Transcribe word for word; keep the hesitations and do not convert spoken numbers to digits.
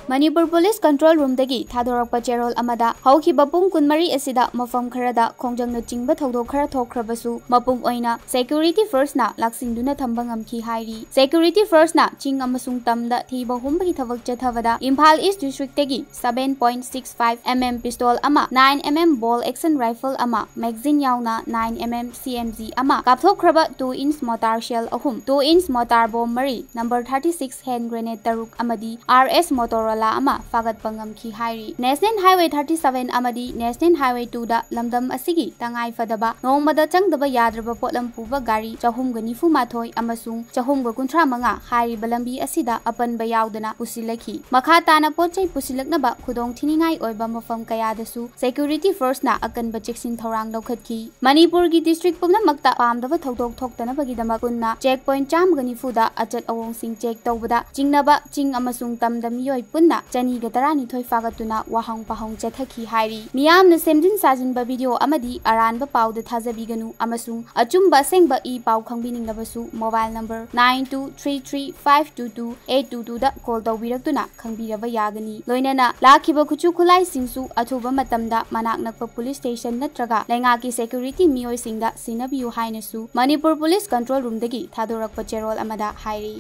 Manipur police control ꯔꯨꯝꯗꯒꯤ ꯊꯥꯗꯣꯔꯛꯄ ꯆꯦꯔꯣꯜ ꯑꯃꯗ, ꯍꯧꯈꯤꯕ ꯄꯨꯡ ꯀꯨꯟꯃꯔꯤ ꯑꯁꯤꯗ ꯃꯐꯝ ꯈꯔꯗ ꯈꯣꯡꯖꯪꯅꯆꯤꯡꯕ ꯊꯧꯗꯣꯛ ꯈꯔ ꯊꯣꯛꯈ꯭ꯔꯕꯁꯨ, ꯃꯄꯨꯡ ꯑꯣꯏꯅ ꯁꯦꯀ꯭ꯌꯨꯔꯤꯇꯤ ꯐꯣꯔꯁꯅ ꯂꯥꯛꯁꯤꯟꯗꯨꯅ ꯊꯝꯕ ꯉꯝꯈꯤ ꯍꯥꯏꯔꯤ꯫ ꯁꯦꯀ꯭ꯌꯨꯔꯤꯇꯤ ꯐꯣꯔꯁꯅ ꯆꯤꯡ ꯑꯃꯁꯨꯡ ꯇꯝꯗ ꯊꯤꯕ ꯍꯨꯝꯕꯒꯤ ꯊꯕꯛ ꯆꯠꯊꯕꯗ ꯏꯝꯐꯥꯜ ꯏꯁ ꯗꯤꯁꯇ꯭ꯔꯤꯛꯇꯒꯤ seven point six five M M pistol ꯑꯃ, nine M M bolt action rifle ꯑꯃ, magazine ꯌꯥꯎꯅ nine M M C M G ꯑꯃ, ꯀꯥꯞꯊꯣꯛꯈ꯭ꯔꯕ two inch mortar shell ꯑꯍꯨꯝ, two inch mortar bomb ꯃꯔꯤ, number thirty six hand grenade ꯇꯔꯨꯛ ꯑꯃꯗꯤ R S Motorola ꯑꯃ ꯐꯥꯒꯠꯄ ꯉꯝꯈꯤ ꯍꯥꯏꯔꯤ꯫ National Highway thirty seven ꯑꯃꯗꯤ National Highway two ꯗ ꯂꯝꯗꯝ ꯑꯁꯤꯒꯤ ꯇꯉꯥꯏ ꯐꯗꯕ ꯅꯣꯡꯃꯗ ꯆꯪꯗꯕ ꯌꯥꯗ꯭ꯔꯕ ꯄꯣꯠꯂꯝ ꯄꯨꯕ ꯒꯥꯔꯤ ꯆꯍꯨꯝꯒ ꯅꯤꯐꯨ ꯃꯥꯊꯣꯏ ꯑꯃꯁꯨꯡ ꯆꯍꯨꯝꯒ ꯀꯨꯟꯊ꯭ꯔꯥ ꯃꯉꯥ ꯍꯥꯏꯔꯤꯕ ꯂꯝꯕꯤ ꯑꯁꯤꯗ ꯑꯄꯟꯕ ꯌꯥꯎꯗꯅ ꯄꯨꯁꯤꯜꯂꯛꯈꯤ꯫ ꯃꯈꯥ ꯇꯥꯅ ꯄꯣꯠ ꯆꯩ ꯄꯨꯁꯤꯜꯂꯛꯅꯕ ꯈꯨꯗꯣꯡ ꯊꯤꯅꯤꯡꯉꯥꯏ ꯑꯣꯏꯕ ꯃꯐꯝ ꯀꯌꯥꯗꯁꯨ ꯁꯦꯀ꯭ꯌꯨꯔꯤꯇꯤ ꯐꯣꯔꯁꯅ ꯑꯀꯟꯕ ꯆꯦꯛꯁꯤꯟ ꯊꯧꯔꯥꯡ ꯂꯧꯈꯠꯈꯤ꯫ ꯃꯅꯤꯄꯨꯔꯒꯤ ꯗꯤꯁꯇ꯭ꯔꯤꯛ ꯄꯨꯝꯅꯃꯛꯇ ꯄꯥꯝꯗꯕ ꯊꯧꯗꯣꯛ ꯊꯣꯛꯇꯅꯕꯒꯤꯗꯃꯛ ꯄꯨꯟꯅ ꯆꯦꯛ ꯄꯣꯏꯟꯠ ꯆꯥꯝꯃꯒ ꯅꯤꯐꯨꯗ ꯑꯆꯠ ꯑꯋꯣꯡꯁꯤꯡ ꯆꯦꯛ ꯇꯧꯕꯗ ꯆꯤꯡꯅꯕ ꯆꯤꯡ ꯑꯃꯁꯨꯡ ꯇꯝꯗ ꯃꯤꯑꯣꯏ ꯄꯨꯟꯅ ꯆꯅꯤꯒ ꯇꯔꯥꯅꯤꯊꯣꯏ ꯐꯥꯒꯠꯇꯨꯅ ꯋꯥꯍꯪ ꯄꯥꯎꯍꯪ ꯆꯠꯊꯈꯤ ꯍꯥꯏꯔꯤ꯫ ꯃꯤꯌꯥꯝꯅ ꯁꯦꯝꯖꯤꯟ ꯁꯥꯖꯤꯟꯕ ꯚꯤꯗꯤꯑꯣ ꯑꯃꯗꯤ ꯑꯔꯥꯟꯕ ꯄꯥꯎꯗ ꯊꯥꯖꯕꯤꯒꯅꯨ ꯑꯃꯁꯨꯡ ꯑꯆꯨꯝꯕ ꯑꯁꯦꯡꯕ ꯏ ꯄꯥꯎ ꯈꯪꯕꯤꯅꯤꯡꯂꯕꯁꯨ mobile number nine two three three five two two eight two two ꯗ call ꯇꯧꯕꯤꯔꯛꯇꯨꯅ ꯈꯪꯕꯤꯔꯕ ꯌꯥꯒꯅꯤ꯫ ꯂꯣꯏꯅꯅ ꯂꯥꯛꯈꯤꯕ ꯈꯨꯠꯁꯨ ꯈꯨꯠꯂꯥꯏꯁꯤꯡꯁꯨ ꯑꯊꯨꯕ ꯃꯇꯝꯗ ꯃꯅꯥꯛ ꯅꯛꯄ ꯄꯨꯂꯤꯁ ꯁ꯭ꯇꯦꯁꯟ ꯅꯠꯇ꯭ꯔꯒ ꯂꯩꯉꯥꯛꯀꯤ ꯁꯦꯀ꯭ꯌꯨꯔꯤꯇꯤ ꯃꯤꯑꯣꯏꯁꯤꯡꯗ ꯁꯤꯟꯅꯕꯤꯌꯨ ꯍꯥꯏꯅꯁꯨ ꯃꯅꯤꯄꯨꯔ ꯄꯨꯂꯤꯁ ꯀꯟꯇ꯭ꯔꯣꯜ ꯔꯨꯝꯗꯒꯤ ꯊꯥꯗꯣꯔꯛꯄ ꯆꯦꯔꯣꯜ ꯑꯃꯗ ꯍꯥꯏꯔꯤ꯫